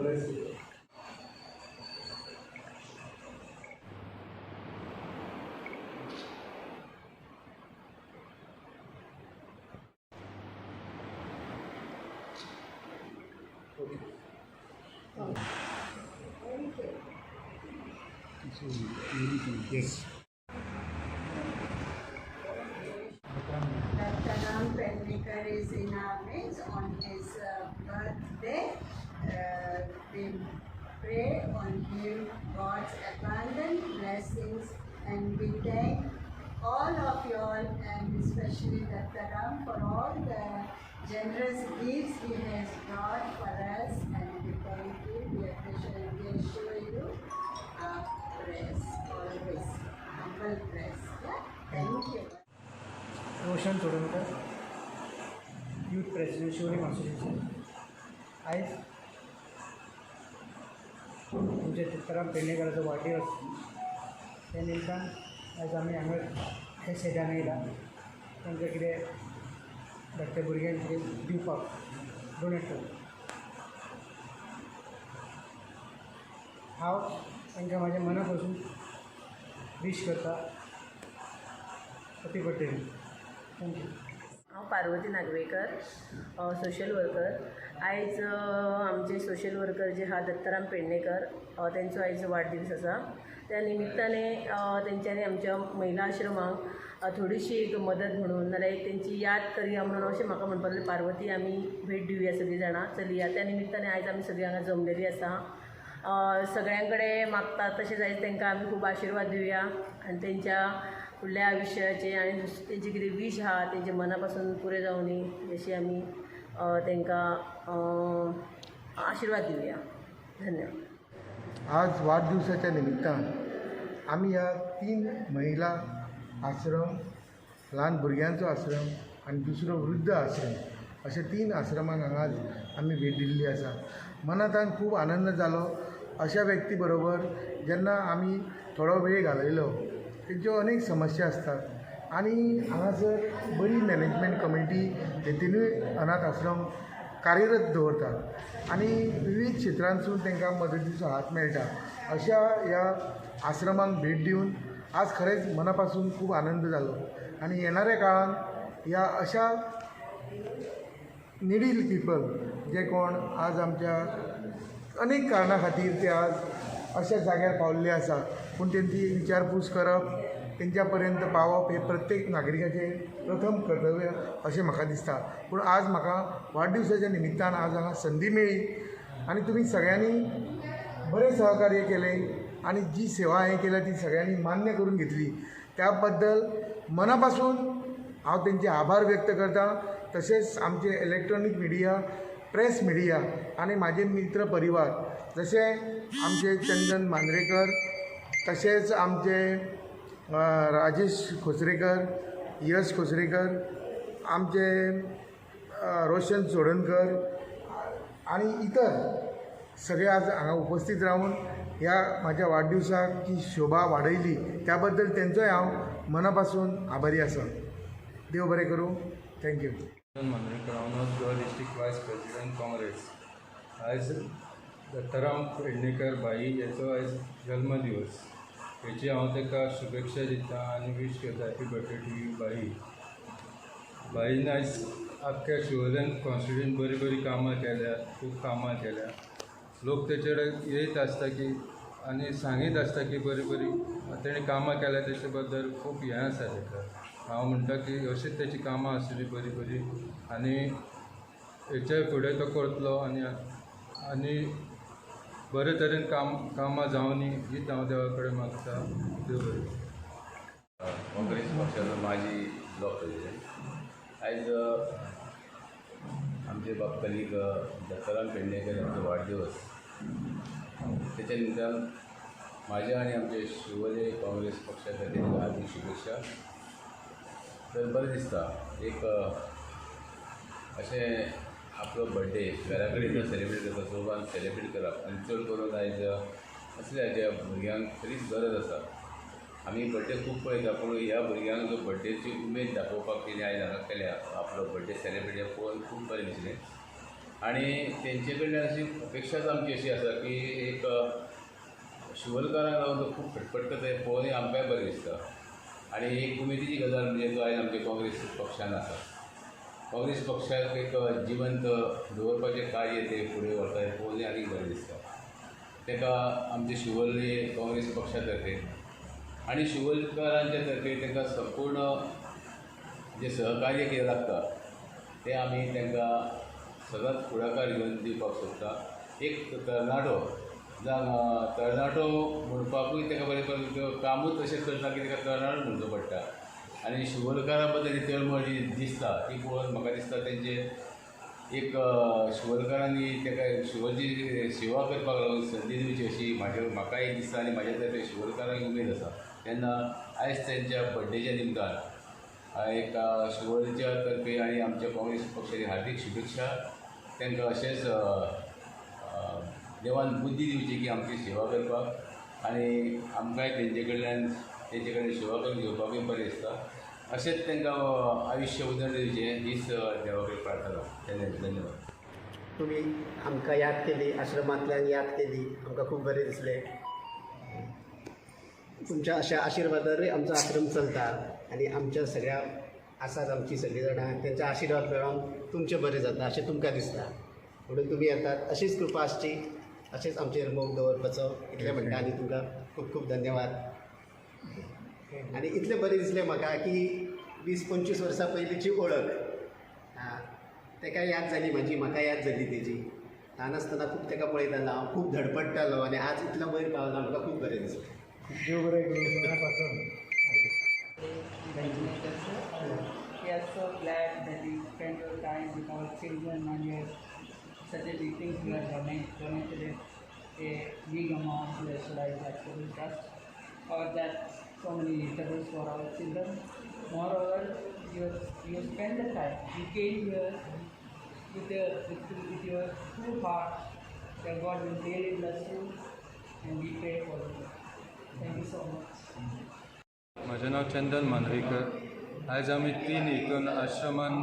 Yes. Dattaram Pednekar is in our midst on his birthday. We pray on him God's abundant blessings, and we thank all of you all and especially Dattaram for all the generous gifts he has brought for us, and we thank you, we appreciate and we assure you our prayers always, humble prayers. Yeah? Thank you. Roshan Chodankar, youth president Siolim association. आयज आमच्या दत्ताराम पेडणेकराचो वाडदिवस, त्या निमतान आयज आमी हांगा हे शेतान येयला तांकां कितें धाकट्या भुरग्यांक कितें दिवपाक डोनेट करपाक. हांव तांकां म्हाज्या मना पासून वीश करता हॅपी बर्थडे. Thank you. हांव पार्वती नागवेकर, सोशल वर्कर. आयज आमचे सोशल वर्कर जे आहा दत्ताराम पेडणेकर तेंचो आयज वाडदिवस आसा. त्या निमित्ताने तेंच्यांनी आमच्या महिला आश्रमाक थोडीशी एक मदत म्हणून नाल्यार एक तेंची याद करया म्हणून अशें म्हाका म्हणपाक लागलें, पार्वती आमी भेट दिवया सगळीं जाणां चलया. त्या निमित्ताने आयज आमी सगळीं हांगा जमलेलीं आसा. सगळ्यां कडेन मागतात तशेंच आयज तांकां आमी खूब आशिर्वाद दिवया आनी तेंच्या फुडल्या आयुश्याचे आनी तेंची कितें वीश आहा तेंच्या मना पासून पुरें जावनी अशी आमी तांकां आशिर्वाद दिवया. धन्यवाद. आज वाडदिवसाच्या निमित्तान आमी ह्या 3 महिला आश्रम, ल्हान भुरग्यांचो आश्रम आनी दुसरो वृद्ध आश्रम अशे 3 आश्रमांक हांगा आमी भेट दिल्ली आसा. मनांत खूब आनंद जालो अशा व्यक्ती बरोबर जेन्ना आमी थोडो वेळ घालयलो. तेंच्यो अनेक समस्या आसतात आनी हांगासर बरी मॅनेजमेंट कमिटी हे तिनूय अनाथ आश्रम कार्यरत दवरतात आनी विविध क्षेत्रांसून तांकां मदतीचो हात मेळटा. अशा ह्या आश्रमांक भेट दिवन आज खरेंच मना पासून खूब आनंद जालो आनी येणाऱ्या काळांत ह्या अशा निडील पिपल जे कोण आज आमच्या अनेक कारणां खातीर ते आज अशा जाग्यार पावल्ले आसा, पूण तेंची विचारपूस करप, तेंच्या पर्यंत पावप हे प्रत्येक नागरिकाचें प्रथम कर्तव्य अशें म्हाका दिसता. पूण आज म्हाका वाडदिवसाच्या निमित्तान आज हांगा संदी मेळ्ळी आनी तुमी सगळ्यांनी बरें सहकार्य केलें आनी जी सेवा हांवें केल्या ती सगळ्यांनी मान्य करून घेतली, त्या बद्दल मना पासून हांव तेंचे आभार व्यक्त करता. तशेंच आमचे इलेक्ट्रॉनीक मिडिया, प्रेस मिडिया आनी म्हाजे मित्र परिवार जशें आमचे चंदन मांद्रेकर, तशेंच आमचे राजेश खोसरेकर, यश खोसरेकर, आमचे रोशन चोडणकर आनी इतर सगळे आज हांगा उपस्थित रावन ह्या म्हाज्या वाडदिवसाक जी शोभा वाडयली त्या बद्दल तेंचोय हांव मना पासून आभारी आसा. देव बरें करूं. Thank you. Mandrekar, हांव North Goa district vice president Congress. आयज दत्ताराम पेडणेकर भाई हेचो आयज जल्मदिवस, हेची हांव ताका शुभेच्छा दिता आनी वीश करता हॅपी बर्थडे टू you भाई. भाईन आयज आख्ख्या शिवोलेन कॉन्स्टिट्युएंट बरीं बरीं कामां केल्या, खूब कामां केल्या. लोक तेचे कडेन येयत आसता की आनी सांगीत आसता की बरीं बरीं तेणें कामां केल्या, तेचे बद्दल खूब हें आसा तेका. हांव म्हणटा की अशीच तेची कामां आसतली बरीं बरीं आनी हेच्या फुडें तो करतलो आनी आनी बरे तरेन कामां जावनी हीच हांव देवा कडेन मागता. देव बरें. काँग्रेस पक्षाचो माजी ब्लॉक प्रेसिडेंट. आयज आमचे बाब कलीग दत्ताराम पेडणेकर यांचो वाडदिवस, तेच्या निमतान म्हाज्या आनी आमचे शिवोले काँग्रेस पक्षा खातीर हार्दीक शुभेच्छा. तर बरें दिसता एक अशें आपलो बड्डे घरा कडेन जो सेलिब्रेट करता सोबान सेलिब्रेट करप आनी चड करून आयज असल्या ज्या भुरग्यांक खरीच गरज आसा. आमी बड्डे खूब पळयता, पूण ह्या भुरग्यांक जो बड्डेची उमेद दाखोवपाक तेणी आयज हांगा केल्या, आपलो बड्डे सेलिब्रेट पळोवन खूब बरें दिसलें. आनी तेंचे कडल्यान अशी अपेक्षाच आमची अशी आसा की एक शिवोलकारांक लागून तो खूब खटपट करता हें पळोवनूय आमकांय बरें दिसता. आनी एक उमेदीची गजाल म्हणजे तो आयज आमच्या काँग्रेस पक्षान आसा. काँग्रेस पक्षाक एक जिवंत दवरपाचें कार्य ते फुडें व्हरता हें पळोवनूय आनीक बरें दिसता. ताका आमचे शिवोले काँग्रेस पक्षा तर्फे आनी शिवोलकारांच्या तर्फे तांकां संपूर्ण जें सहकार्य कितें लागता तें आमी तांकां सदांच फुडाकार घेवन दिवपाक सोदता. एक तरणाटो जावं तरणाटो म्हणपाकूय ताका बरें पण कामूच अशें करता की ताका तरणाटो म्हणचो पडटा. आनी शिवोलकारां बद्दल जी तळमळ जी दिसता ती पळोवन म्हाका दिसता तेंचे एक शिवोलकारांनी ताका शिवोलची सेवा करपाक लागून संदी दिवची अशी म्हाका एक दिसता आनी म्हाज्या तर्फे शिवोलकारांक उमेद आसा. तेन्ना आयज तेंच्या बड्डेच्या निमतान एक शिवोलच्या तर्फे आनी आमच्या काँग्रेस पक्षाची हार्दीक शुभेच्छा. तांकां अशेंच देवान बुद्धी दिवची की आमची सेवा करपाक आनी आमकांय तेंचे कडल्यान सेवा करून घेवपाकूय बरें दिसता. अशेंच तांकां आयुश्य उदर दिवचें हीच देवा कडेन प्रार्थना. धन्यवाद. तुमी आमकां याद केली, आश्रमांतल्यान याद केली, आमकां खूब बरें दिसलें. तुमच्या अशा आशिर्वादारूय आमचो आश्रम चलता आनी आमच्या सगळ्या आसात आमची सगळीं जाणां तेंच्या आशिर्वाद मेळोन तुमचें बरें जाता अशें तुमकां दिसता म्हणून तुमी येतात. अशीच कृपा आसची, अशेंच आमचेर मोग दवरपाचो इतलें म्हणटा आनी तुमकां खूब खूब धन्यवाद. आनी इतलें बरें दिसलें म्हाका की 20-25 वर्सां पयलींची वळख तेका याद जाली म्हाजी, म्हाका याद जाली तेजी. ल्हान आसतना खूब तेका पळयतालो हांव, खूब धडपडटालो आनी आज इतलो वयर पावला, म्हाका खूब बरें दिसलें. देव बरें करूं मनापासून. We are so glad that you spend your time with our children and you have such a big thing you have donated a big amount to the Yashoda Charitable Trust, or that so many vegetables for our children. Moreover, you spend the time. You came here with your true heart. That God will really bless you, and we pray for you. Thank you so much. म्हजें नांव चंदन मांद्रेकर. आयज आमी 3 हितून आश्रमान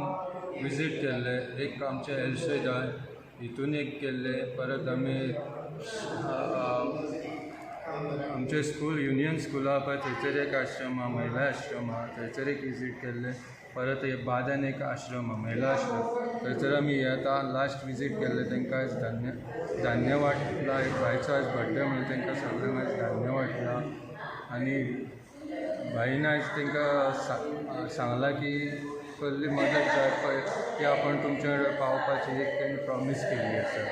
visit केल्ले. एक आमचे एलशेदान हितून एक केल्ले, परत आमी आमचे स्कूल युनियन स्कूल आहा पळय थंयसर एक आश्रम आहा, महिला आश्रम आहा, थंयसर एक विजीट केल्ले. परत हे बादान एक आश्रम आहा, महिला आश्रम, थंयसर आमी हे आतां लास्ट विजीट केल्ले. तांकां आयज धान्य वांटलां. एक भायचो आयज बड्डे म्हणून तांकां सगळ्यांक आयज धान्य वांटलां. आनी भाईन आयज तांकां सांगलां की कसली मदत जाय पळय ती आपण तुमच्या कडेन पावपाची एक तेणी प्रॉमीस केल्ली आसा.